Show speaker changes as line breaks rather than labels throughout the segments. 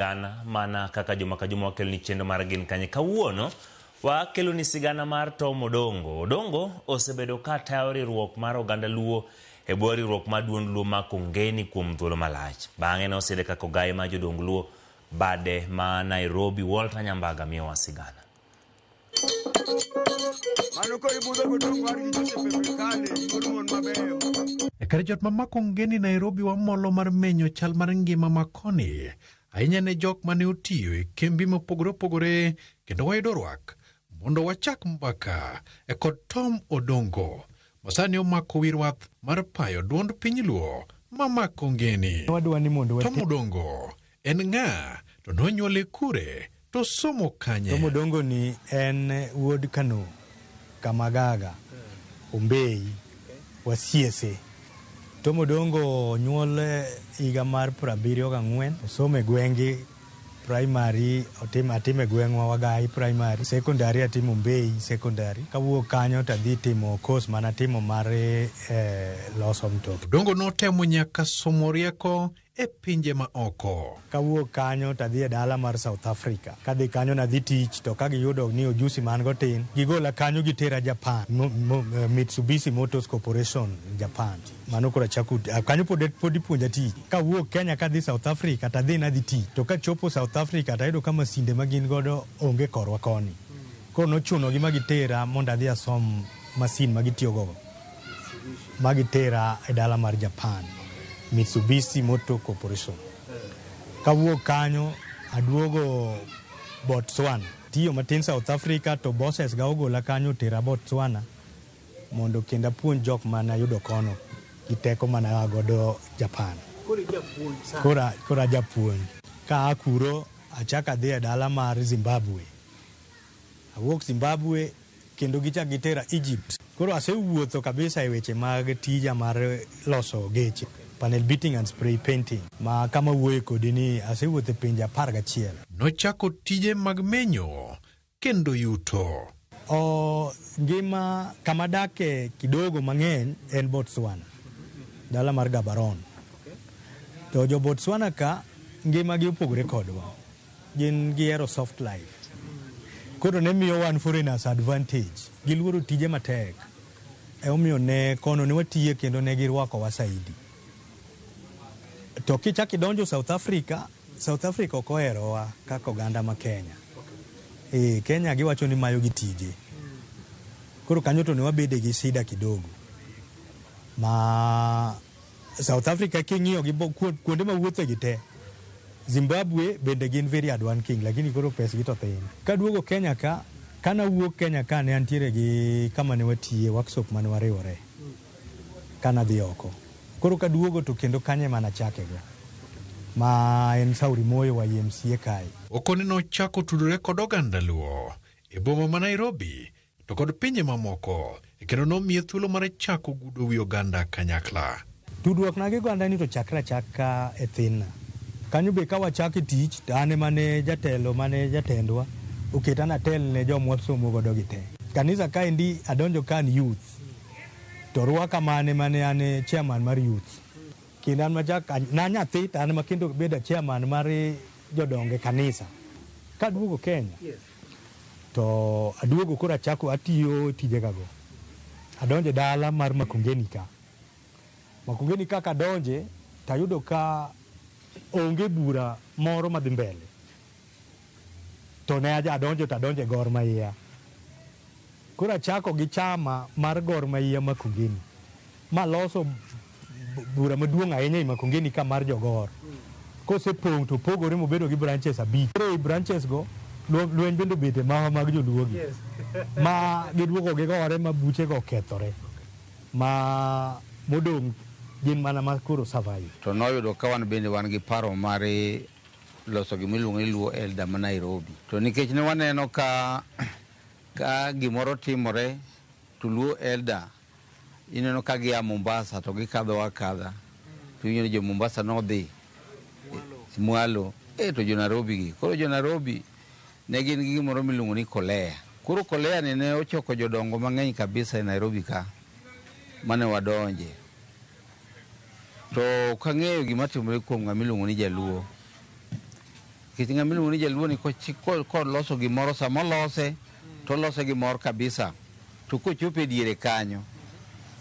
Sigana mana kaka juma ka juma wakeloni chenro mar Gin Kanye. Kawuono wakeloni sigana mar Tom Odongo. Odongo osebedo ka tayo riwruok mar oganda Luo e bwo riwruok mar duond Luo ma Kongeni kuom thuolo malach. Bang'e ne oside kaka ogaye mar jodong Luo bade ma Nairobi. Walter Nyambaga miyowa sigana.
Mano koro ibudho godong' wadgi Joseph Ebrikale, wuod mon mabeyo.
E kar jot ma Makongeni Nairobi wamolo mar menyo chal mar ngima ma koni ahinya ne jok mane otiyo e kembi mopogore opogore kendo wayudo rwak mondo wachak mbaka e kod Tom Odongo masani omako wi rwath mar payo duond piny Luo ma Makongeni.
Wadwa ni mondo
Tom Odongo en ng'a to nonyuole kure to somo kanye?
Tom Odongo ni en wuod Kano, Kamagaga, Ombei, Wasiese. Tom Odongo onyuol higa mar 74, osomo e gweng'gi primary otim atimo e gweng'wa Wagai primary, secondary atimo Ombei secondary. Kawuok kanyo to adhi timo course manatimo mar loso mtoka.
Odongo notemo nyaka somo rieko e pinje ma oko.
Kawuok kanyo to adhi e dala mar South Africa. Kadhi kanyo nadhi tich to ka giyudo ni ojusi ma an go tin, gigola kanyo gitera Japan, Mitsubishi Motors Corporation Japan. Mano koro achako kanyo pod pod ipuonja tich. Kawuok Kenya kadhi South Africa to adhi nadhi tich. To kachopo South Africa to ayudo ka masinde ma gin godo onge korwa koni. Koro nochunogi ma gitera mondo adhi asom masin ma gitiyogo go. Ma gitera e dala mar Japan, Mitsubishi Motor Corporation. Kawuok kanyo aduogo Botswana. Tiyo matin South Africa to bosses ga ogola kanyo otera Botswana mondo kendo apuonj jok mane ayudo kono gi teko mane aa godo Japan. Koro ajapuonj. Ka aa kuro achako adhi e dala mar Zimbabwe. Awuok Zimbabwe kendo gichak gitera Egypt. Koro asewuotho kabisa e weche mag tija mar loso geche, panel beating and spray painting, ma kama wuoye kodi ni asewuotho e pinje 11.
Nochako tije mag menyo kendo yuto.
O ngima kama dake kidogo mang'eny en Botswana, dala mar Gaborone. To jo Botswana ka ngima gi opogore kodwa. Gin gihero soft life. Koro ne miyo wan foreigners advantage. Giluoro tije matek. Emomiyo ne kono ne watiye kendo ne girwakowa saidi. To kichak idonjo South Africa, South Africa ok oherowa kaka oganda ma Kenya. E, Kenya giwacho ni mayo gi tije. Koro kanyo to ne wabede gi shida kidogo. Ma South Africa king'iyo gi kuonde ma wuothe gi te, Zimbabwe bende gin very hard working, lakini koro pesgi to thin. Kaduogo Kenya ka, kana wuok Kenya ka ne antiere gi kama ne watiye, workshop mane wariwore kana dhi oko. Koro kaduogo to kendo kanye mana chake go. Ma en Sauri Moyo YMCA kae.
Okone nochako tudore kod oganda Luo e boma ma Nairobi to kod pinje mamoko kendo nomiye thuolo mar chako gudo wi oganda kanyakla.
Tudruok na gi oganda ni to chakre achaka e thinna. Kanyo be ka wachako tich to an ema ne jatelo mane jatendwa oketa natel ne joma wasomo godo gi te. Kanisa kaendi adonjo ka an youth to rwaka mane mane an chairman mar youth. Kendo an machak na nyathi to an ema kendo bedo chairman mar jodongo e kanisa. Kaduogo Kenya to aduogo koro achako atiyo tijega go. Adonjo e dala mar Makongeni ka. Makongeni ka kadonje tayudo ka onge bura moro madhi mbele. To ne adonjo to adonjo e Gor Mahia. Koro achako gi chama mar Gor Mahia Makongeni. Maloso bura maduong' ahinya e Makongeni ka mar jogor. Kosepong' to pogore mobedo gi branches 5. Koro e branches go lweny bende obet e mawa mag joluogi. Ma giduogo gigore ma buche go okethore. Ma modong' gin mana ma koro survive.
To noyudo ka wan bende wan gi paro mar loso gima iluongo ni Luo Elder ma Nairobi. To nikech ne waneno ka gimoro timore to Luo Elder ineno ka gia Mombasa to gikadho akadha. To iwinjo ni jo Mombasa nodhi mwalo. To jo Nairobi gi. Koro jo Nairobi ne gin gi gimoro miluongo ni Kolea. Koro Kolea ni ne ochoko jodongo mang'eny kabisa e Nairobi ka mane wadonje. To ok ang'eyo gima timore kuom ng'ama iluongo ni Jaluo. Nikech ng'ama iluongo ni jaluo ni koloso gimoro sama olose to olose gi mor kabisa. To kochopo e diere kanyo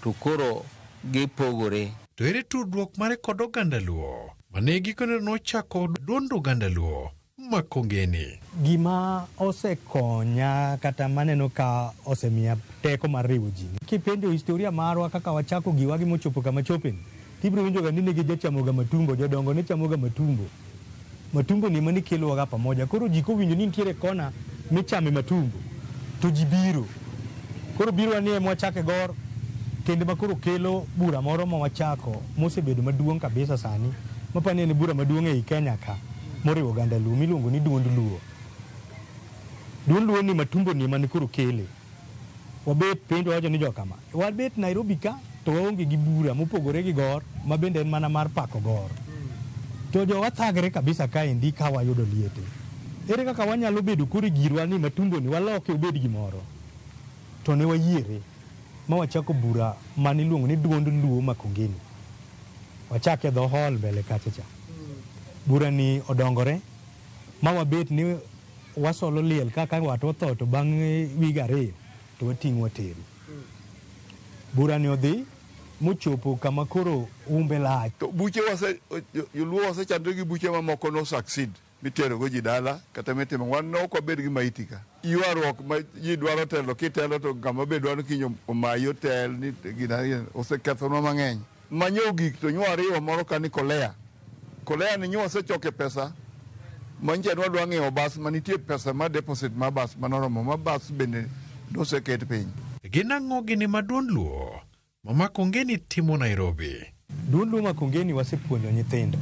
to koro gipogore.
To ere tudruok mare kod oganda Luo mane gikone nochako duond oganda Luo Makongeni?
Gima osekonya kata maneno ka osemiya teko mar riwo ji. Kipenjo historia marwa kaka wachako giwa gi mochopo kama chopeni, tibiro winjo ga ni ne gijachamoga matumbo, jodongo ne chamoga matumbo. Matumbo ni ema ne kelowaga pamoja. Koro ji kowinjo ni nitiere kona michame matumbo, to ji biro. Koro biro ni ema wachake gor, kendo ma koro kelo bura moro ma wachako mosebedo maduong' kabisa sani, mapani en bura maduong' ei Kenya ka, moriwo oganda Luo, miluongo ni duond Luo. Duond Luo ni matumbo ni ema ne koro kele. Wabet piny to wawacho ni jokama, wabet Nairobi ka to waonge gi bura mopogore gi gor, ma bende en mana mar pako gor. To jowa thagre kabisa kaendi ka wayudo liete. Ere kaka wanyalo bedo koro e girwa ni matumbo ni waloke obed gimoro? To ne wayiere ma wachako bura mane iluongo ni duond Luo Makongeni. Wachake e dho hall mbele kacha cha. Bura ni odongore ma wabet ni wasolo liel kaka watwa otho to bang' wige 2 to wating'o watero. Bura ni odhi mochopo kama koro umbe lach.
To buche wase, joluo wasechandre gi buche mamoko no succeed mitero go ji dala kata mitimo wan ne ok wabed gi maiti ka. Ywaruok ma ji dwaro telo kitelo to ng'ama be dwaro kiny omayi otel ni gina osekethonwa mang'eny. Manyo gik to nywa ariwo moro ka ni kolea. Kolea ni nywa wasechoke pesa manyicha ne wadwa ng'iewo bas manitie pesa ma deposit ma bas manoromo ma bas bende noseket piny.
Gin ang'o gini ma duond Luo ma Makongeni timo Nairobi?
Duond Luo Makongeni wasepuonjo nyithindo.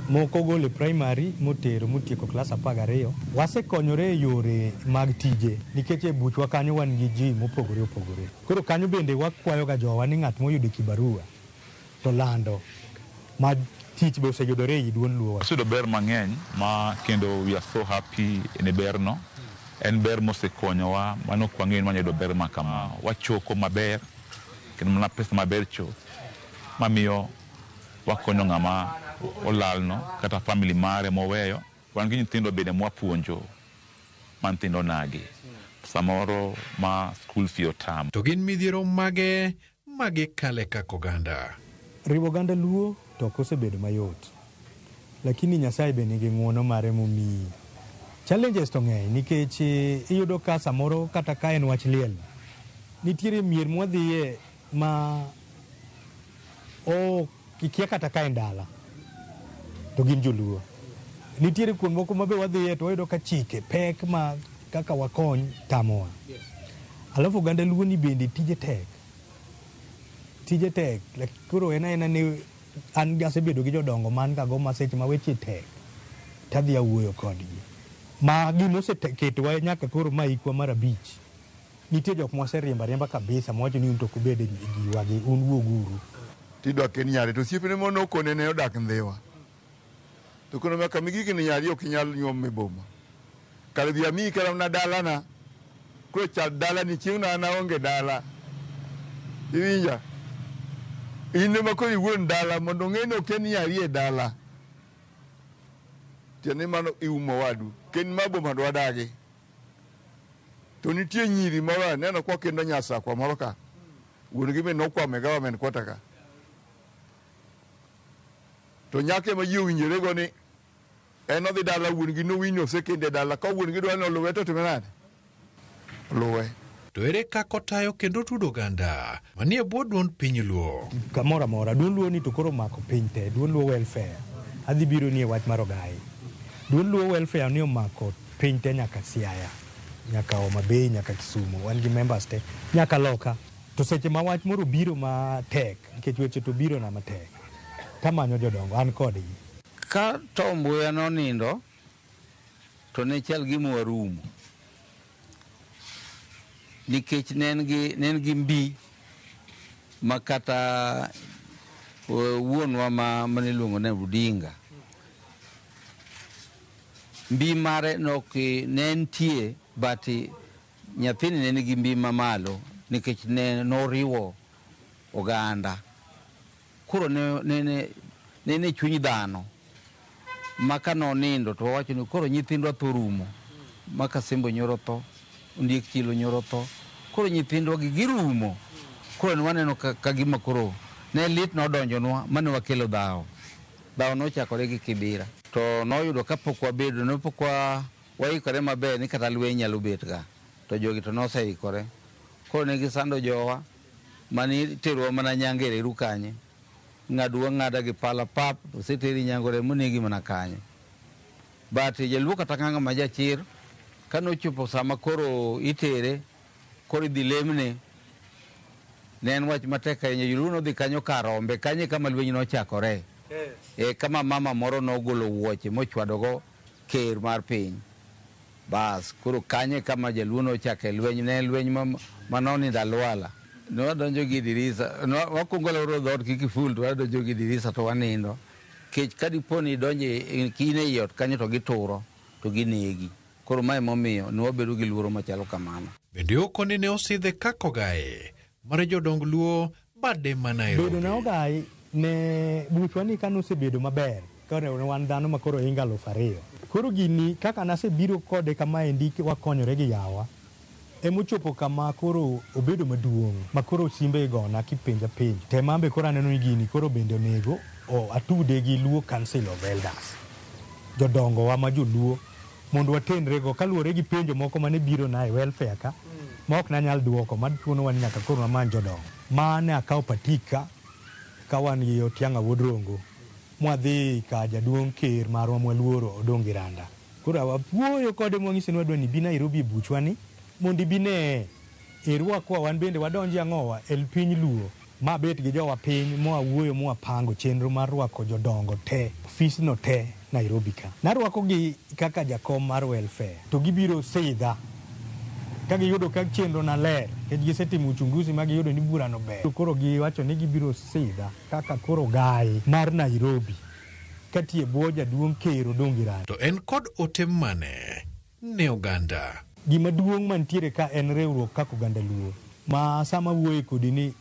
Moko ogolo e primary motero motieko klas 12. Wasekonyore e yore mag tije nikech e buchwa kanyo wan gi ji mopogore opogore. Koro kanyo bende wakwayoga jowa ni ng'at moyudo kibarua to lando ma tich be oseyudore ei duond Luo.
Waseyudo ber mang'eny ma kendo we are so happy ne berno. En ber mosekonyowa mano ok wang'eyo ni wanyalo yudo ber ma kama. Wachoko maber kendo mana pesa maber chuth mamiyo wakonyo ng'ama olalno kata family mare moweyo. Wan gi nyithindo bende mwapuonjo ma nyithindo nagi samoro ma school fee otamo.
To gin midhiero mage ma gikale kaka oganda?
Riwo oganda Luo to ok osebedo mayot. Lakini Nyasaye be nigi ng'uono mare momiyi. Challenges to ng'eny nikech iyudo ka samoro kata ka en wach liel, nitiere mier mwadhiye ma ok ikia kata ka en dala to gin joluo. Nitiere kuond moko ma be wadhiye to wayudo ka chike pek ma kaka wakony tamowa. Alafu oganda Luo ni bende tije tek. Tije tek, koro en aena ni an asebedo gi jodongo man ga go ma seche ma weche tek tadhi awuoyo kodgi. Ma gima oseketowa nyaka koro ma hikwa mar 5. Nitie jok mwaseriembo ariemba kabisa mwawacho ni un to ok ubed e giwa gi, un wuoguru.
Tidwa kend nyare to osiepne moro nokone ne odak Ndhiwa. To kono ma kama igik ni nyari ok inyal nyuom e boma. Kar dhi amiyi kata mana dalana. Koro chal dalani chieng' no an aonge dala. Iwinja? In ema koro iwuon dala mondo ong'e ni ok en nyari e dala. Tiende ni mano iumo wadu. Kend ma boma dwa dagi. To nitie nyiri moro aneno kwa kendo nyasakwa moro ka. Wuon gi min nokwamo e government quarter ka. To nyako ema ji owinjore go ni en odhi dala wuon gi nowinjo ni osekende dala. Ka wuon gi dwa ni oluwe to otime nade? Oluwe.
To ere kaka otayo kendo otudo oganda manie bwo duond piny Luo?
Kamoro amora, duond Luo ni to koro omako piny te, duond Luo welfare. Adhi biro ni e wach mar ogai. Duond Luo welfare ni omako piny te nyaka Siaya, nyaka Homa Bay, nyaka Kisumu. Wan gi members te, nyaka loka. To seche ma wach moro biro matek, nikech weche to biro na matek, tamanyo jodongo, an kodgi.
Ka Tom Mboya nonindo, to ne chal gima warumo. Nikech ne en gi mbi ma kata wuonwa mane iluongo ni Odinga. Mbi mare ne nitie, but nyathini ne nigi mbi mamalo nikech ne noriwo oganda. Koro ne en e chuny dhano. Ma ka nonindo to wawacho ni koro nyithindwa tho rumo. Ma Kasembo nyoro tho, Ondiek Chilo nyoro tho. Koro nyithindwa gi girumo. Koro ne waneno ka gima koro ne lit nodonjonwa mane wakelo dhawo. Dhawo nochakore gi Kibira. To noyudo kapok wabedo, ne pok waikore maber ni kata lweny nyalo bet ga. To jogi to noseikore. Koro ne gisando jowa mane iterowa mana Nyange reru kanye. Ng'adowa ng'ada gi pala pap, oseteri Nyangore monegi mana kanyo. But jaluo kata ka ng'ama jachir, kanochopo sama koro itere, koro idhi lemne, ne en wach matek ahinya. Joluo nodhi kanyo kar rombe, kanyo e kama lweny nochakore. E kama mama moro nogolo wuoche mochwadogo ker mar piny. Bas, koro kanyo e kama jaluo nochake lweny, ne en lweny ma nonindo alwala. Ne wadonjo gi dirisa, wakwongo loro dhoot gi kiful to wadonjo gi dirisa to wanindo. Kech ka dipo ni idonjo in ei ot kanyo to gituro to ginegi. Koro mae momiyo ne wabedo gi luoro machalo kamano.
Bende okoni ne osidhe kaka ogaye mar jodong Luo bade ma Nairobi.
Bedo na ogayi ne buchwa ni kane osebedo maber, koro ne wan dhano ma koro hinga 2000. Koro gini kaka nasebiro kode kamaendi wakonyore gi yawa, emochopo kama koro obedo maduong' ma koro simbe igona kipenja penjo. Te mambe koro aneno ni gini koro bende onego atude gi Luo Council of Elders, jodongowa ma joluo, mondo watenrego kaluwore gi penjo moko mane biro na e welfare ka ma ok nanyal duoko, ma chunowa ni nyaka koro wamany jodongo. Ma ne akawo patika ka wan gi Otiang'a wuod Rongo, mwadhi ka jaduong' ker marwa mwaluoro Odongo Iranda. Koro wapuoyo kode mwang'ise ni wadwa ni bi Nairobi e buchwa ni mondo ibi ne irwakwa wan bende wadonji ang'owa e piny Luo. Ma bet gi jowa piny mwawuoyo mwapango chenro mar rwako jodongo te ofisno te Nairobi ka. Narwako gi kaka jakom mar welfare to gibiro sidha ka giyudo ka chenro na ler nikech gisetimo uchunguzi ma giyudo ni burano ber. Koro giwacho ni gibiro sidha kaka koro gai mar Nairobi katiye bwo jaduong' ker Odongo Iranda.
To en kod ote mane ne oganda?
Gima duong' mantiere ka en riwruok kaka oganda Luo. Ma sama wuoye kodi ni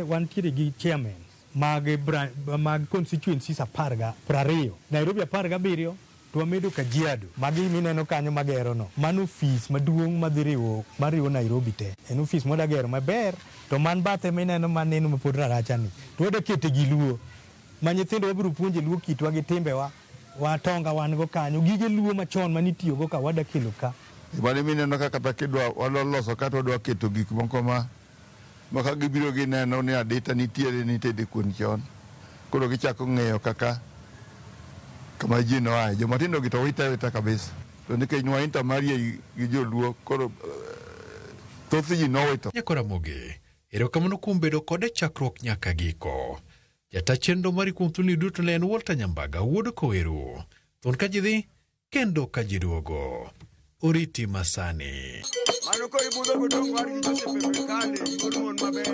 wantiere gi chairman mag constituencies 20, Nairobi 17, to wamedo Kajiado. Magi mineno kanyo magero no. Mano ofis maduong' madhi riwo, mariwo Nairobi te. En ofis mwada gero maber, to man bathe mineno maneno mapod raracha ni. To wada kete gi Luo. Ma nyithindo wabiro puonje Luo kitwa gi timbewa. Watonga wan go kanyo. Gige Luo machon manitiyogo ka wada kelo ka.
Mane mineno ka kata kidwa wadwa loso kata wadwa keto gik moko ma ka gibiro gineno ni adita nitiere nitede kuon chon. Koro gichako ng'eyo kaka kama ji noaye. Joma tindo gi to wite awita kabisa. To nikech nwa intermarry gi joluo, koro thoth ji nowito.
Nyakoramogi, erokamano kuom bedo kode chakruok nyaka giko. Jata chenro mari kuom thuoloni duto ne en Walter Nyambaga wuod Koweru. Thon ka ji dhi, kendo ka ji duogo. Oriti masani.
Mano koro ibudho godong' war gi Joseph e Kale, wuod mon mabeyo.